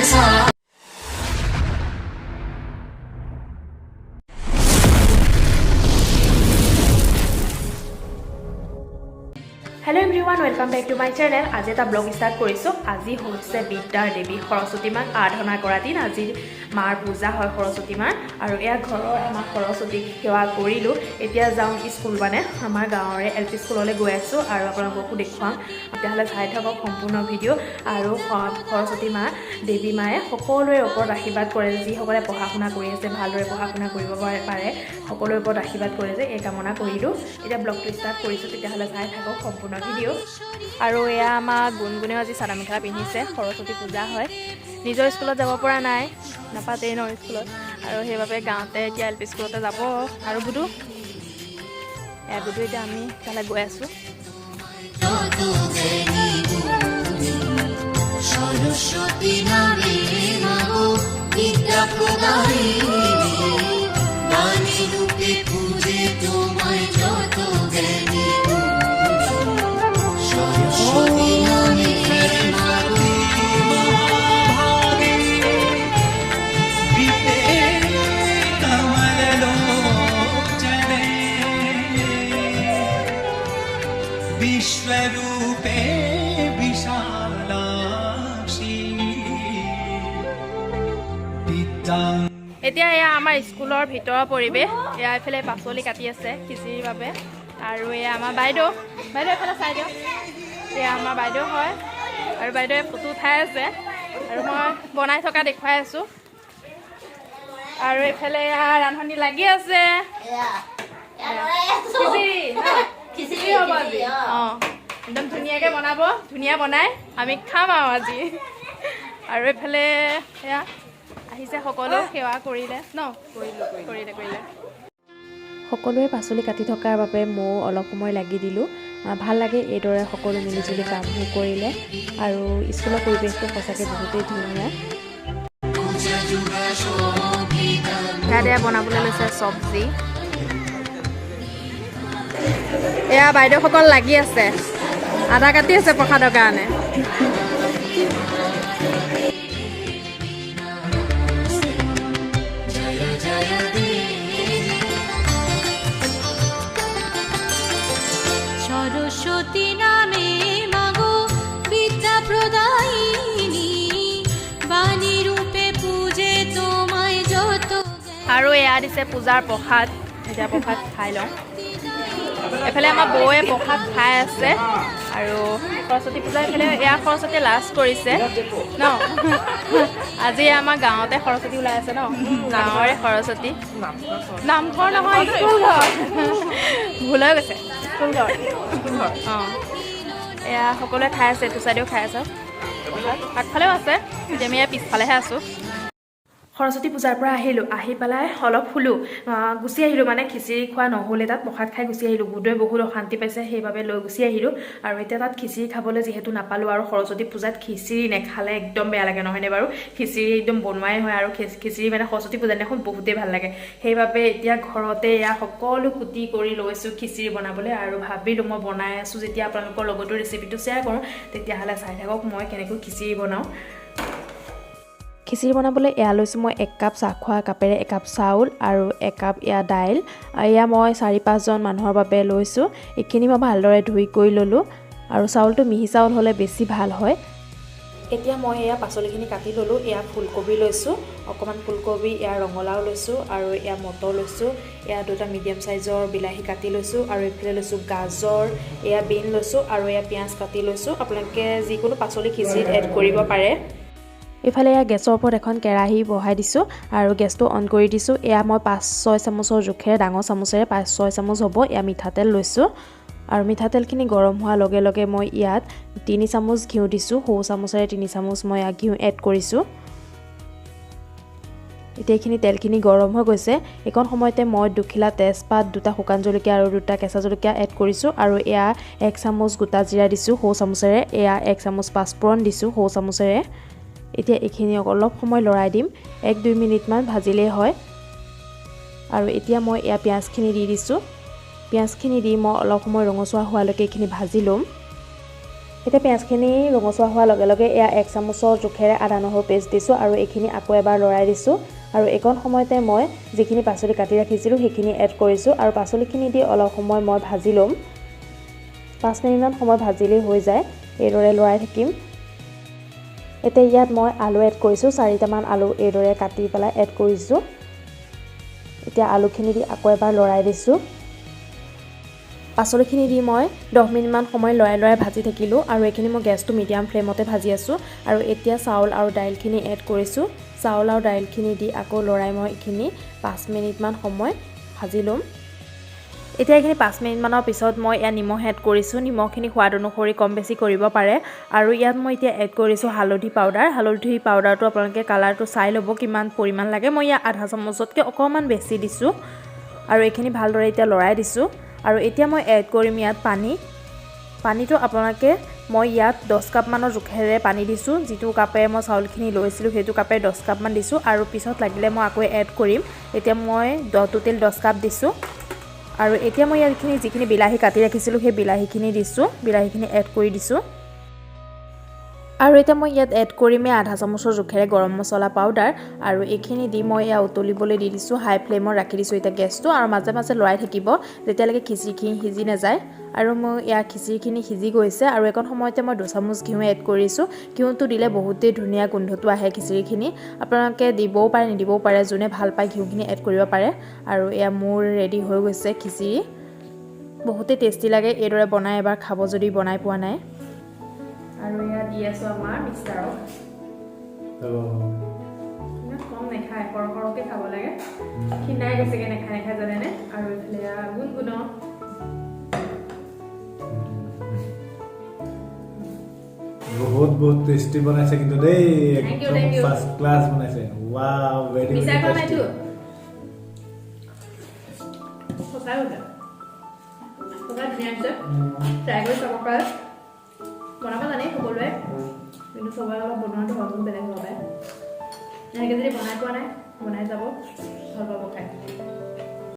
Hello everyone, welcome back to my channel. আজি এটা blog start কৰিছোঁ। আজি হৈছে বিদ্যাৰ দেৱী সৰস্বতী মাক আৰাধনা কৰা দিন। আজি মাৰ পূজা হয়, সৰস্বতী মাৰ। আৰু এয়া ঘৰৰ আমাৰ সৰস্বতীক সেৱা কৰিলোঁ। এতিয়া যাওঁ স্কুল, মানে আমাৰ গাঁৱৰে এল পি স্কুললৈ গৈ আছোঁ আৰু আপোনালোককো দেখুৱাম। তেতিয়াহ'লে চাই থাকক সম্পূৰ্ণ ভিডিঅ'। আৰু সৰস্বতী মা, দেৱী মায়ে সকলোৰে ওপৰত আশীৰ্বাদ কৰে যে যিসকলে পঢ়া শুনা কৰি আছে, ভালদৰে পঢ়া শুনা কৰিব পাৰে, সকলোৰে ওপৰত আশীৰ্বাদ কৰে যে এই কামনা কৰিলোঁ। এতিয়া ব্লগটো ষ্টাৰ্ট কৰিছোঁ, তেতিয়াহ'লে চাই থাকক সম্পূৰ্ণ ভিডিঅ'। আৰু এয়া আমাৰ গুণগুণেও আজি চাদৰ মেখেলা পিন্ধিছে। সৰস্বতী পূজা হয়, নিজৰ স্কুলত যাব পৰা নাই, নাপাতেই ন স্কুলত, আৰু সেইবাবে গাঁৱতে এতিয়া এল পি স্কুলতে যাব। আৰু গুডু, এয়া গুডু। এতিয়া আমি তালৈ গৈ আছোঁ। সরস্বতী নামে মাগো বিদ্যা প্রদায়িনী, বাণী রূপে পূজে তোমায় যত জ্ঞানী গুণী। সরস্বতী নামে মাগো। মহাভাগে বিতে কমললোচনে, বিশ্বরূপে বিশালাক্ষী বিদ্যাং এতিয়া এয়া আমাৰ স্কুলৰ ভিতৰৰ পৰিৱেশ। এয়া এইফালে পাচলি কাটি আছে খিচিৰিৰ বাবে। আৰু এয়া আমাৰ বাইদেউ। বাইদেউ, এফালে চাই দিয়ক। এয়া আমাৰ বাইদেউ হয় আৰু বাইদেৱে ফটো উঠাই আছে আৰু মই বনাই থকা দেখুৱাই আছোঁ। আৰু এইফালে এয়া ৰান্ধনি লাগি আছে। খিচিৰি ন? খিচিৰি হ'ব আজি। অঁ, একদম ধুনীয়াকৈ বনাব, ধুনীয়া বনাই আমি খাম আৰু আজি। আৰু এইফালে এয়া আহিছে সকলো, সেৱা কৰিলে ন? কৰিলে, কৰিলে। সকলোৱে পাচলি কাটি থকাৰ বাবে ময়ো অলপ সময় লাগি দিলোঁ। ভাল লাগে এইদৰে সকলো মিলিজুলি কামবোৰ কৰিলে। আৰু স্কুলৰ পৰিৱেশটো সঁচাকৈ বহুতেই ধুনীয়া। ইয়াত এয়া বনাবলৈ লৈছে চব্জি। এয়া বাইদেউসকল লাগি আছে, আদা কাটি আছে প্ৰসাদৰ কাৰণে। জয় জয় দেবী। সৰস্বতী নামে মাগো বিদ্যা প্ৰদায়িনী, বাণী ৰূপে পূজে তোমায় যত আৰু এয়া দিছে পূজাৰ প্ৰসাদ। এতিয়া প্ৰসাদ খাই লওঁ। এইফালে আমাৰ বৌয়ে প্ৰসাদ খাই আছে। আৰু সৰস্বতী পূজা এইফালে এয়া সৰস্বতী লাষ্ট কৰিছে ন আজি। আমাৰ গাঁৱতে সৰস্বতী ওলাই আছে ন, গাঁৱৰে সৰস্বতী। নামঘৰ নহয়, স্কুল ঘৰ, ভুল হৈ গৈছে, স্কুল ঘৰ। অঁ, এয়া সকলোৱে খাই আছে। এইটো চাইডেও খাই আছে প্ৰসাদ, আগফালেও আছে। এতিয়া আমি ইয়াৰ পিছফালেহে আছোঁ। সৰস্বতী পূজাৰ পৰা আহিলোঁ, আহি পেলাই অলপ শুলোঁ, গুচি আহিলোঁ। মানে খিচিৰি খোৱা নহ'লে, তাত প্ৰসাদ খাই গুচি আহিলোঁ। গুডুৱে বহুত অশান্তি পাইছে, সেইবাবে লৈ গুচি আহিলোঁ। আৰু এতিয়া তাত খিচিৰি খাবলৈ যিহেতু নাপালোঁ, আৰু সৰস্বতী পূজাত খিচিৰি নেখালে একদম বেয়া লাগে, নহয়নে বাৰু? খিচিৰি একদম বনোৱাই হয় আৰু খিচিৰি মানে সৰস্বতী পূজা দিনাখন বহুতেই ভাল লাগে। সেইবাবে এতিয়া ঘৰতে এয়া সকলো কুটি কৰি লৈছোঁ খিচিৰি বনাবলৈ। আৰু ভাবিলোঁ মই বনাই আছোঁ যেতিয়া আপোনালোকৰ লগতো ৰেচিপিটো শ্বেয়াৰ কৰোঁ। তেতিয়াহ'লে চাই থাকক মই কেনেকৈ খিচিৰি বনাওঁ। খিচিৰি বনাবলৈ এয়া লৈছোঁ মই 1 কাপ চাহ খোৱা কাপেৰে 1 কাপ চাউল আৰু 1 কাপ এয়া দাইল। এয়া মই চাৰি পাঁচজন মানুহৰ বাবে লৈছোঁ। এইখিনি মই ভালদৰে ধুই কৰি ল'লোঁ আৰু চাউলটো মিহি চাউল হ'লে বেছি ভাল হয়। এতিয়া মই এয়া পাচলিখিনি কাটি ল'লোঁ। এয়া ফুলকবি লৈছোঁ অকণমান ফুলকবি, এয়া ৰঙালাও লৈছোঁ আৰু এয়া মটৰ লৈছোঁ। এয়া দুটা মিডিয়াম চাইজৰ বিলাহী কাটি লৈছোঁ আৰু এইফালে লৈছোঁ গাজৰ, এয়া বিন লৈছোঁ আৰু এয়া পিঁয়াজ কাটি লৈছোঁ। আপোনালোকে যিকোনো পাচলি খিচিৰিত এড কৰিব পাৰে। এইফালে এয়া গেছৰ ওপৰত এখন কেৰাহী বহাই দিছোঁ আৰু গেছটো অন কৰি দিছোঁ। এয়া মই 5-6 চামুচৰ জোখেৰে, ডাঙৰ চামুচেৰে 5-6 চামুচ হ'ব, এয়া মিঠাতেল লৈছোঁ। আৰু মিঠাতেলখিনি গৰম হোৱাৰ লগে লগে মই ইয়াত 3 চামুচ ঘিউ দিছোঁ। সৰু চামুচেৰে 3 চামুচ মই ইয়াত ঘিউ এড কৰিছোঁ। এতিয়া এইখিনি তেলখিনি গৰম হৈ গৈছে। এইকণ সময়তে মই দুখিলা তেজপাত, দুটা শুকান জলকীয়া আৰু দুটা কেঁচা জলকীয়া এড কৰিছোঁ। আৰু এয়া 1 চামুচ গোটা জিৰা দিছোঁ সৰু চামুচেৰে। এয়া 1 চামুচ পাঁচফোৰণ দিছোঁ সৰু চামুচেৰে। এতিয়া এইখিনি অলপ সময় লৰাই দিম, 1-2 মিনিটমান ভাজিলেই হয়। আৰু এতিয়া মই এয়া পিঁয়াজখিনি দি দিছোঁ। পিঁয়াজখিনি দি মই অলপ সময় ৰঙচুৱা হোৱালৈকে এইখিনি ভাজি ল'ম। এতিয়া পিঁয়াজখিনি ৰঙচুৱা হোৱাৰ লগে লগে এয়া 1 চামুচৰ জোখেৰে আদা নহৰু পেষ্ট দিছোঁ আৰু এইখিনি আকৌ এবাৰ লৰাই দিছোঁ। আৰু এইকণ সময়তে মই যিখিনি পাচলি কাটি ৰাখিছিলোঁ সেইখিনি এড কৰিছোঁ আৰু পাচলিখিনি দি অলপ সময় মই ভাজি ল'ম। 5 মিনিটমান সময় ভাজিলেই হৈ যায়। এইদৰে লৰাই থাকিম। এতিয়া ইয়াত মই আলু এড কৰিছোঁ, 4টামান আলু এইদৰে কাটি পেলাই এড কৰিছোঁ। এতিয়া আলুখিনি দি আকৌ এবাৰ লৰাই দিছোঁ। পাচলিখিনি দি মই 10 মিনিটমান সময় লৰাই লৰাই ভাজি থাকিলোঁ আৰু এইখিনি মই গেছটো মিডিয়াম ফ্লেমতে ভাজি আছোঁ। আৰু এতিয়া চাউল আৰু দাইলখিনি এড কৰিছোঁ। চাউল আৰু দাইলখিনি দি আকৌ লৰাই মই এইখিনি 5 মিনিটমান সময় ভাজি ল'ম। এতিয়া এইখিনি 5 মিনিটমানৰ পিছত মই ইয়াত নিমখ এড কৰিছোঁ। নিমখখিনি সোৱাদ অনুসৰি কম বেছি কৰিব পাৰে। আৰু ইয়াত মই এতিয়া এড কৰিছোঁ হালধি পাউডাৰ। হালধি পাউডাৰটো আপোনালোকে কালাৰটো চাই ল'ব কিমান পৰিমাণ লাগে। মই ইয়াত আধা চামুচতকৈ অকণমান বেছি দিছোঁ আৰু এইখিনি ভালদৰে এতিয়া লৰাই দিছোঁ। আৰু এতিয়া মই এড কৰিম ইয়াত পানী। পানীটো আপোনালোকে মই ইয়াত 10 কাপমানৰ জোখেৰে পানী দিছোঁ। যিটো কাপেৰে মই চাউলখিনি লৈছিলোঁ সেইটো কাপেৰে 10 কাপমান দিছোঁ আৰু পিছত লাগিলে মই আকৌ এড কৰিম। এতিয়া মই টোটেল 10 কাপ দিছোঁ। আৰু এতিয়া মই ইয়াৰখিনি যিখিনি বিলাহী কাটি ৰাখিছিলোঁ সেই বিলাহীখিনি দিছোঁ, বিলাহীখিনি এড কৰি দিছোঁ। আৰু এতিয়া মই ইয়াত এড কৰিমেই আধা চামুচৰ জোখেৰে গৰম মছলা পাউডাৰ। আৰু এইখিনি দি মই এয়া উতলিবলৈ দি দিছোঁ, হাই ফ্লেমত ৰাখি দিছোঁ এতিয়া গেছটো। আৰু মাজে মাজে লৰাই থাকিব যেতিয়ালৈকে খিচিৰিখিনি সিজি নাযায়। আৰু মোৰ ইয়াৰ খিচিৰিখিনি সিজি গৈছে। আৰু এইকণ সময়তে মই 2 চামুচ ঘিউ এড কৰিছোঁ। ঘিউটো দিলে বহুতেই ধুনীয়া গোন্ধটো আহে খিচিৰিখিনি। আপোনালোকে দিবও পাৰে নিদিবও পাৰে, যোনে ভাল পায় ঘিউখিনি এড কৰিব পাৰে। আৰু এয়া মোৰ ৰেডি হৈ গৈছে খিচিৰি। বহুতেই টেষ্টি লাগে এইদৰে বনাই এবাৰ খাব যদি বনাই পোৱা নাই। আৰু এয়া দি আছোঁ আমাৰ মিষ্টাৰক। ইমান কম নাখায়, সৰহ সৰহকৈ খাব লাগে। ক্ষীণাই গৈছেগৈ নাখায় নাখায়, জানেনে? আৰু এইফালে এয়া গুণগুণ। বহুত বহুত টেষ্টি বনাইছে কিন্তু দেই, Thank you, একদম thank you. First class বনাইছে। ৱাও, ভেৰি মিছা ভেৰি কোৱা টেষ্টি। নাইতো, সঁচাই কৈছে। সঁচাই ধুনীয়া হৈছে, ট্ৰাই কৰি চাব পাৰে। বনাব জানেই সকলোৱে, কিন্তু চবৰে অলপ বনোৱাটো ধৰণটো বেলেগ হ'ব পাৰে। এনেকৈ যদি বনাই পোৱা নাই, বনাই যাব, ভাল পাব খাই।